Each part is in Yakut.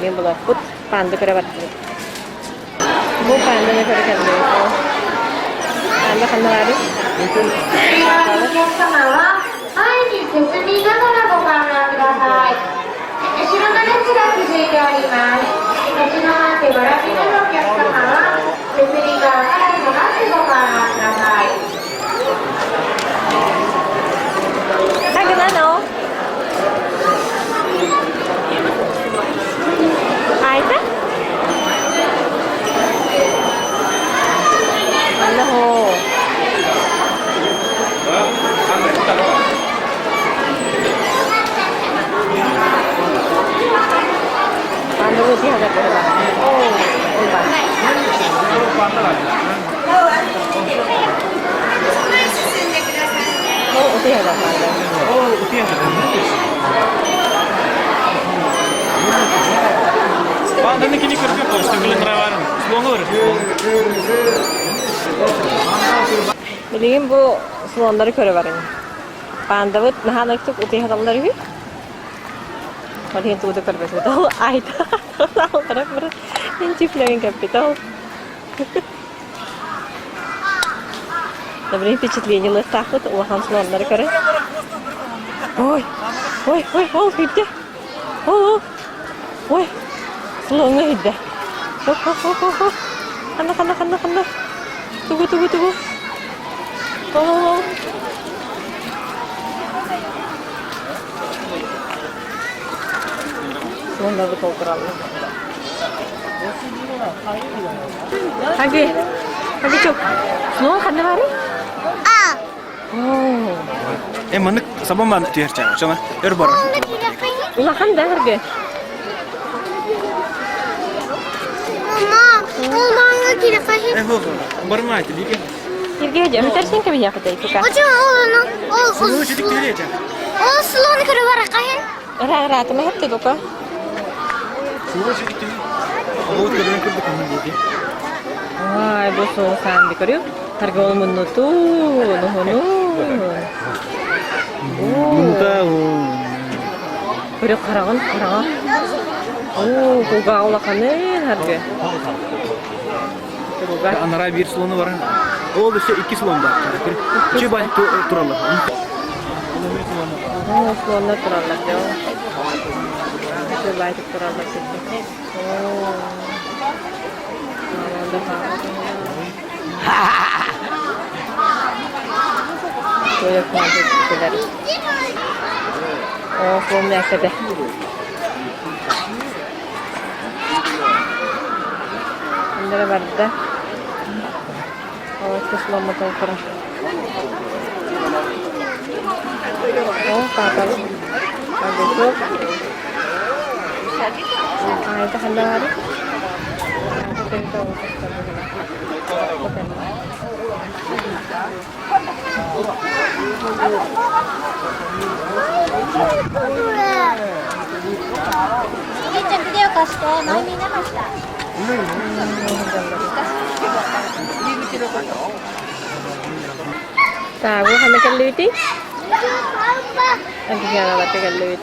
Диэн булуохпут. Панда көрө бардыбыт. Бу панданы көрө кэллибит. Панда ханна баарый? お客様は前に進みながらご観覧ください。後ろの列が続いております。立ち止まってご覧になるお客様は、手すり側から下がってご観覧ください。 Хагынано. Айта? Манна хоо. Панда бу тиһэ Панданы кини көргө көстүгүлүн барым. Слону бар. Билигин бу слоннары көрө барың. Пандабыт наһаа ынырыктык утуйа сыталлар үһү. Ол иһин тугу да көрбөтүбүт. Ол айта алтарак бары интифлэрин кэппитэ ол. Добрый впечатление ылыахтаахпыт улахан слоннары көрө. Ой, ой, ой, ол күйдэ. Ол, ол. Ой, слоҥҥа иһийдэ. Хо-хо-хо-хо-хо. Ханна, ханна, ханна, ханна. Тугу, тугу, тугу. Ол, ол, ол. Слоннору толтураллар. Хаги, Хаги чук. Слон ханна баарый? Оо. Э маннык сабан баан түһэр чаа. Чама өр бар. Улахан да харгы. Мама, мама, Э хо барма ити бике. Сергей, өтөрсүн кэбиһиэххит тука. Слону чүтүк түһэр чаа. Слон көрө Ыраатыма хэпте тука. Слону чүтүк түһэр. Ол көрөн курдук ханна диэки. Ай, бу соусаан көрү. Харгы ол муннуту, нуһуну. Мунта Көрө хараҕын хараҕа. Оо, кулгааҕа улаханын харгы. Кулга. Анараа биир слону бар. Ол өссө икки слон бар. Үчү бай тураллар. Оо, слоннар тураллар дьэ. Үчү байтык тураллар сиргэ. Оо. Оо, слон мээккэтэ. Ындара барда. Оо, сломмут турар. Оо, паапабыт. Аргычок. Айда ханна баарый? ちゃんビデオ貸して前見なかった。 Taagu ханна кэллибитий? Антиганабатта кэллибит.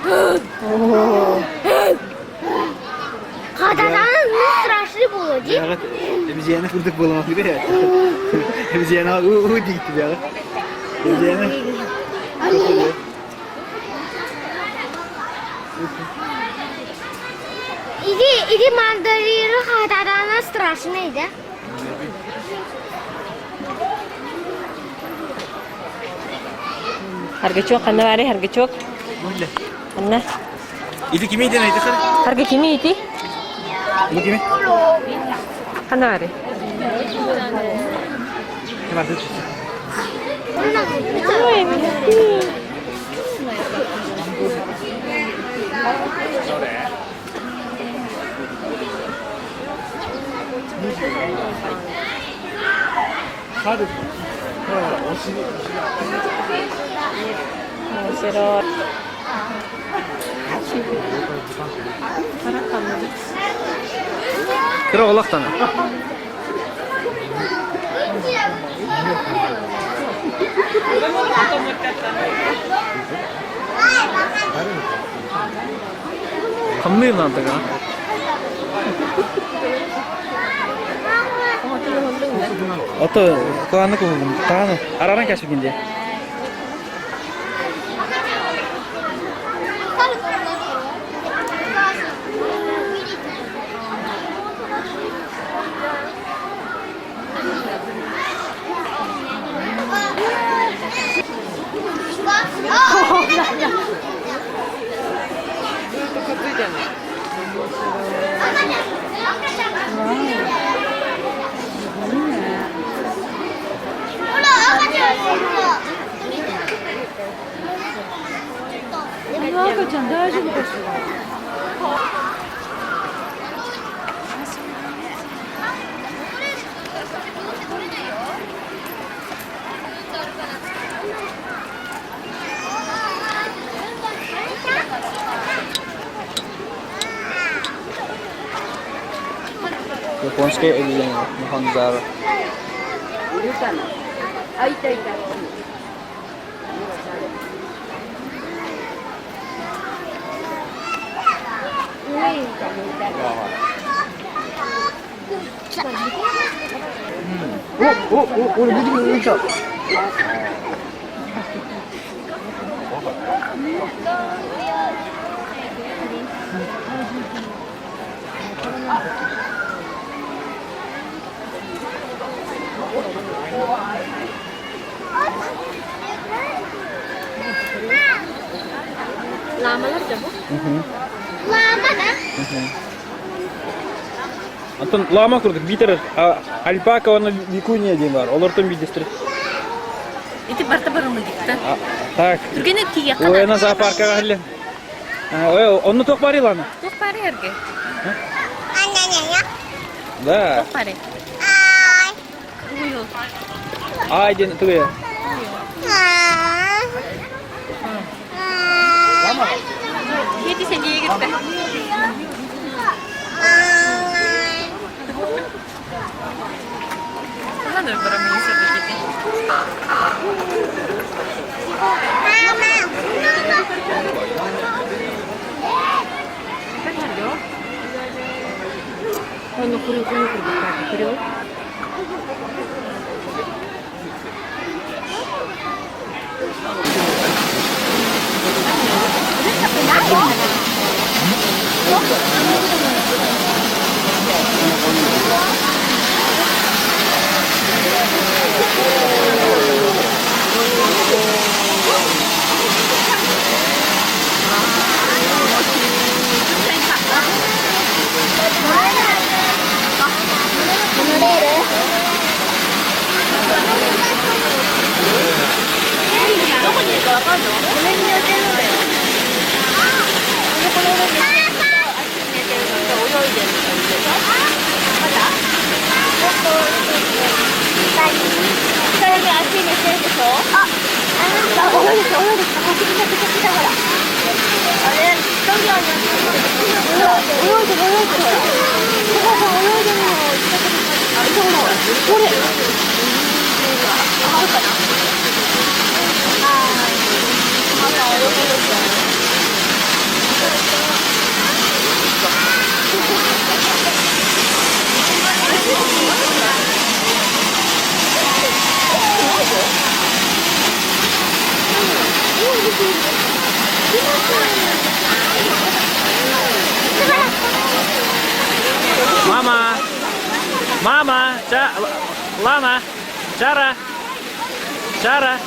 Оо. страшный было, Обезьяна курдук буоламат бе. Обезьяна уу дийтти бе. Обезьяна. Иди, иди мандарины хатадана страшный, да? Харгычок ханна баарый Харгычок? Ханна? Ити кими ден айты хары? Харгы кими ити? Бу кими? Ханна баарый? Ой, милый. 面白い。 Кыра олақтаны. Хамныыр наантага. Ото куаны куһугун тааны араран кэспикин дии. 赤ちゃん大丈夫かしら。Японская обезьяна Мохандзаро. О, о, о, Оля, иди, иди, Лаамалар дьэ бу. Антон лама курдук биитэр альпака уонна викуния диэн баар. Олортон биирдэстэрэ. Ити барта барымыдикта. Так. Түргэнэ тиийэххэ Ой, ана зоопаркаҕа иһиллэн. Ой, онно туох баарый Лана? Туох баарый эргэ? Да. Туох баарый? Ай диэн тугуя? Киэти сэниэ кытта. Ханан барамын сэрдикити. Оны куру куру курду. Мама! Мама! Ча... Лана! Чара! Чара!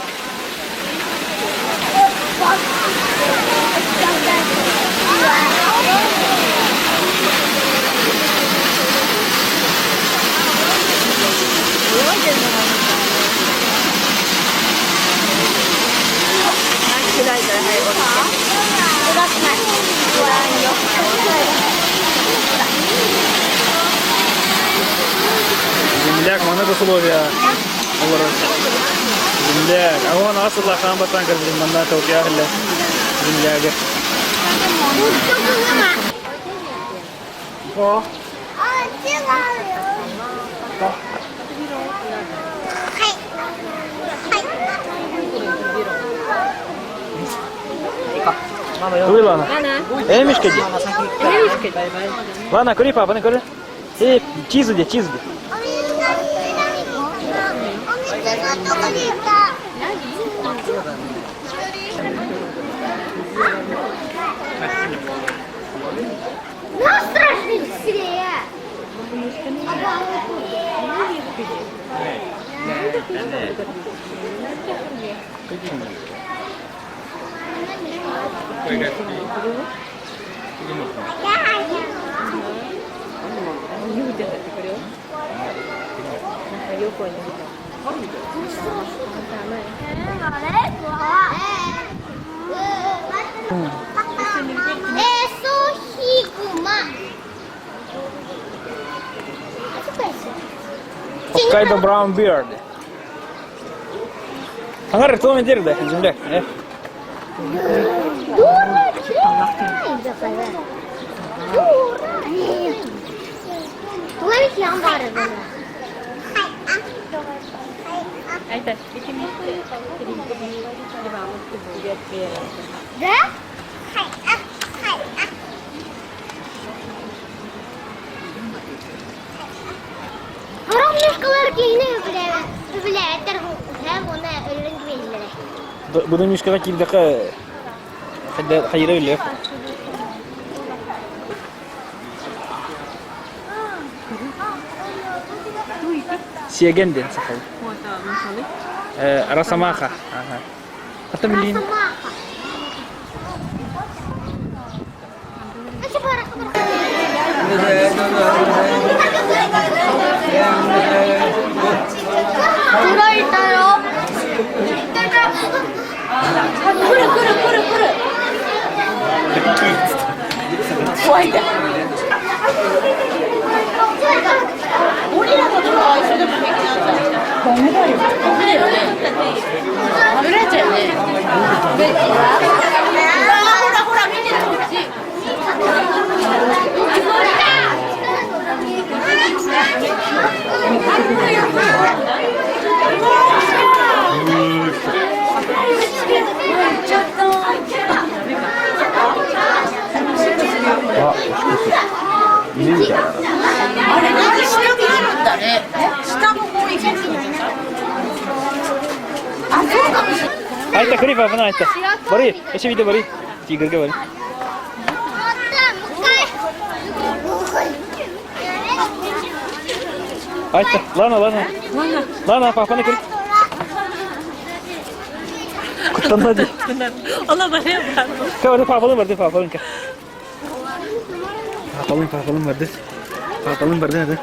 Земляк, маннык условия олорор. Земляк. А он асылла хаан бастаан кэлбитин манна Токио иһиллэр. Землягы. О. Туй Лана. Эмишка ди. Лана, көрей папаны көрі. Эй, чизу де, чизу де. Hokkaido Brown Bear де. Аңар туом дерде, земляк. Буду мишкаҕа киирдэххэ хайыра биллиэх. Сиэгэн диэн сахалыы. Росомаха. Ата билиин. Айта, көрей папаны айта. Бары, эше видео бары. Тигрге бары. Айта, Лана, Лана. Лана, папаны көрей. Куттанна ди. Кә, папалын барды, папалын кә. Папалын, папалын барды. Папалын барды, hadi.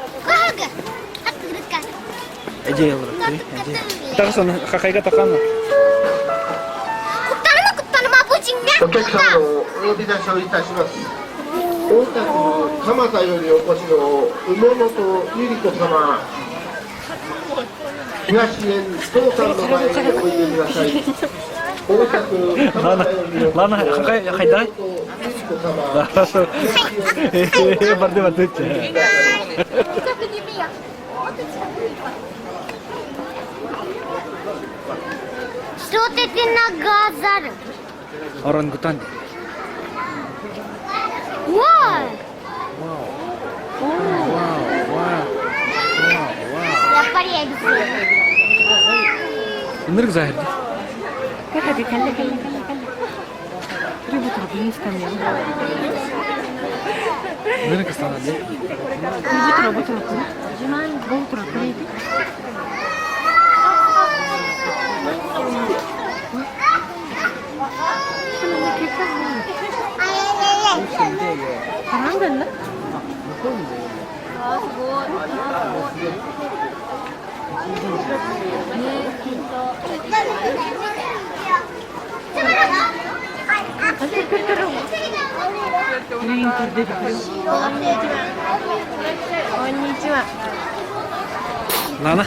Эже олор. Эже. Тахсан, хахайга таханна. お客様のお呼び出しをいたします。大田区蒲田よりお越しの梅本百合子様。東園当さんの前へおいでください。大田区蒲田よりお越しの Лана, хахай, хайдай. 梅本百合子様。 Хорошо. Барды, барды. Что ты нога Орангутан. Вау! Вау, вау. Я порезала. Нырк захирди. Нырк станады. Лана.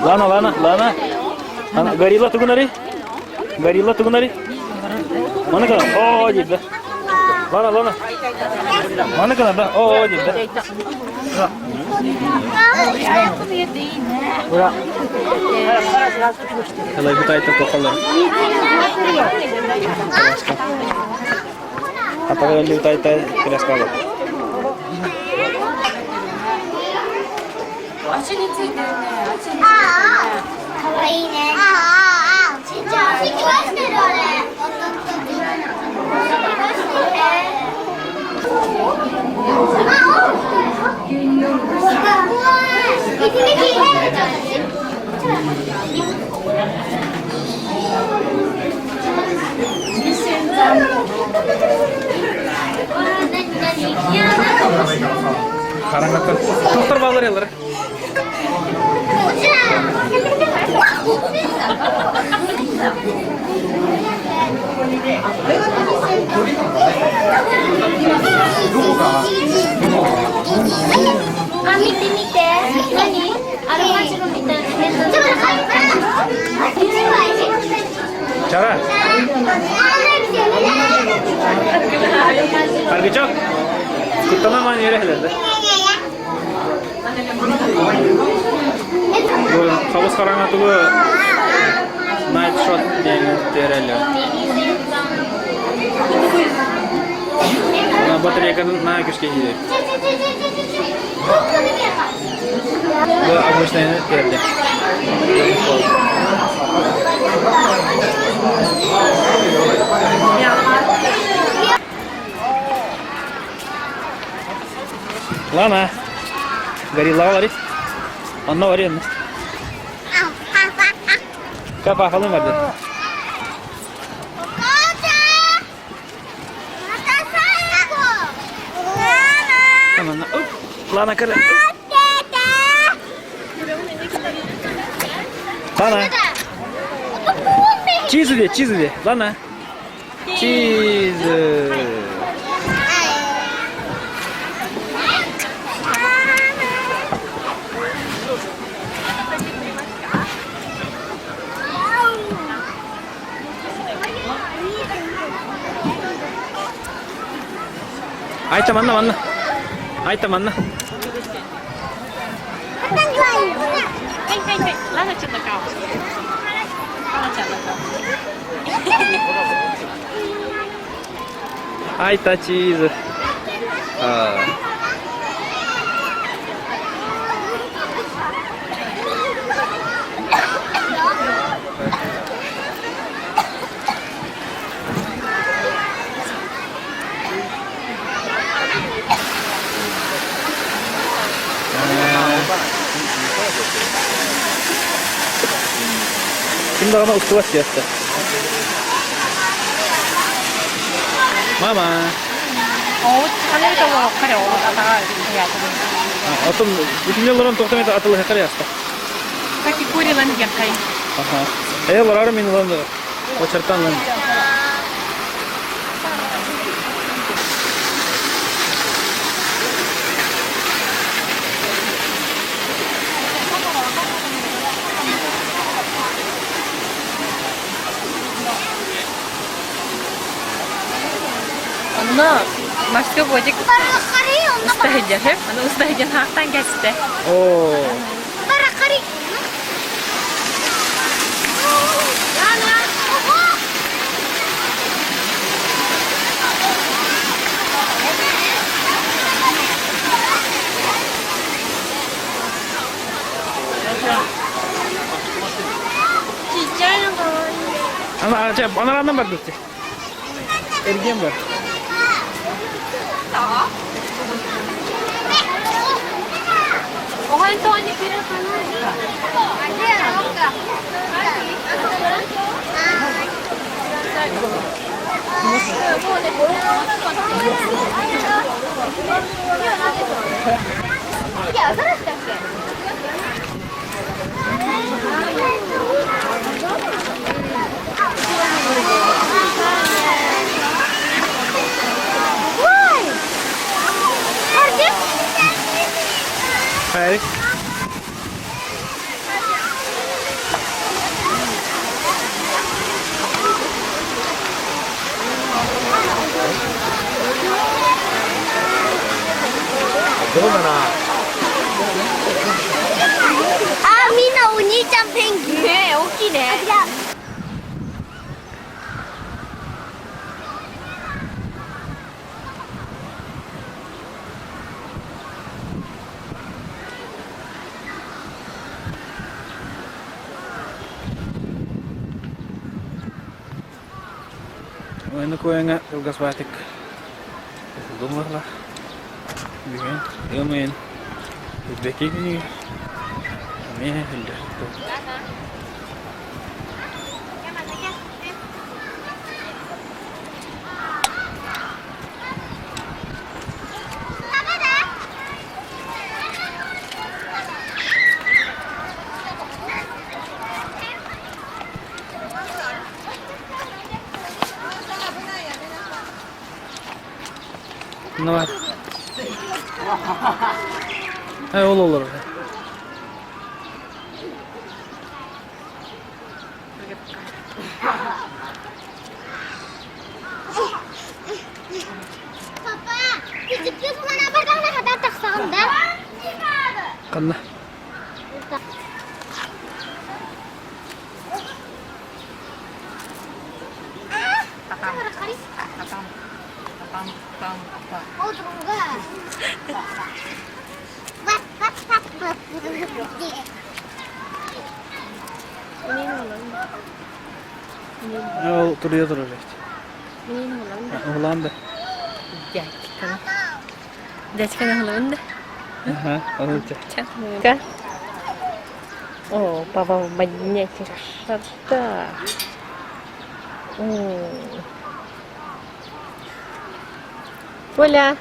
Лана, Лана, Лана. Ана, горилла тугунари? Горилла тугунари? Маны гына, о, диде. Лана, Лана. Маны гына, да, о, диде. Ура. Hello, бутайта тохалар. Атаҕа бутайта коляскалар. Хараҥаттан тохтор баалар эллэр. Чара. Аргычок. Куттана ман үөрэ Хабыс хараҥа тугу Night Shot диэн тэрэллэр. Батарейканы на күшке киирэр. Бу обычный терде. Лана, гориллаҕа барый. Онно барый онно. Капахалым барды. Лана, көр. Лана. Чизы де, чизы де. Лана. Чизы. Айта манна манна. Айта манна. Айта чиз. Ким даҕаны устубат диэхтэ. Мама. Отон итинне олорон тоқтамет атылыһа яста. Категориялан диэххэй. Аха. Э олорор мин ылан очертан ылан. Онно Москва годик уста сылдьар. Аны уста сылдьан хаахтан кэстэ. Оо. Ана, чэ, анараанан барбыт. Эргиэн бар. Хай. あ、みんなお兄ちゃんペンギン。ねえ、大きいね。 Ойны-көйөҥө кылгас баатык Думалар бүгүн ыам ыйын Үрбэки күнүгэр эмиэ үллэр Ne var? He ол олорор. Папа, күтүккү булана бардаҕына хата тахсаҕын да? Ханна? Ол туруйа турар эбит. Уһулаан да. Дядьканы. Дядьканы уһулаан да. Аха, ол О, папа поднять красота. Коля.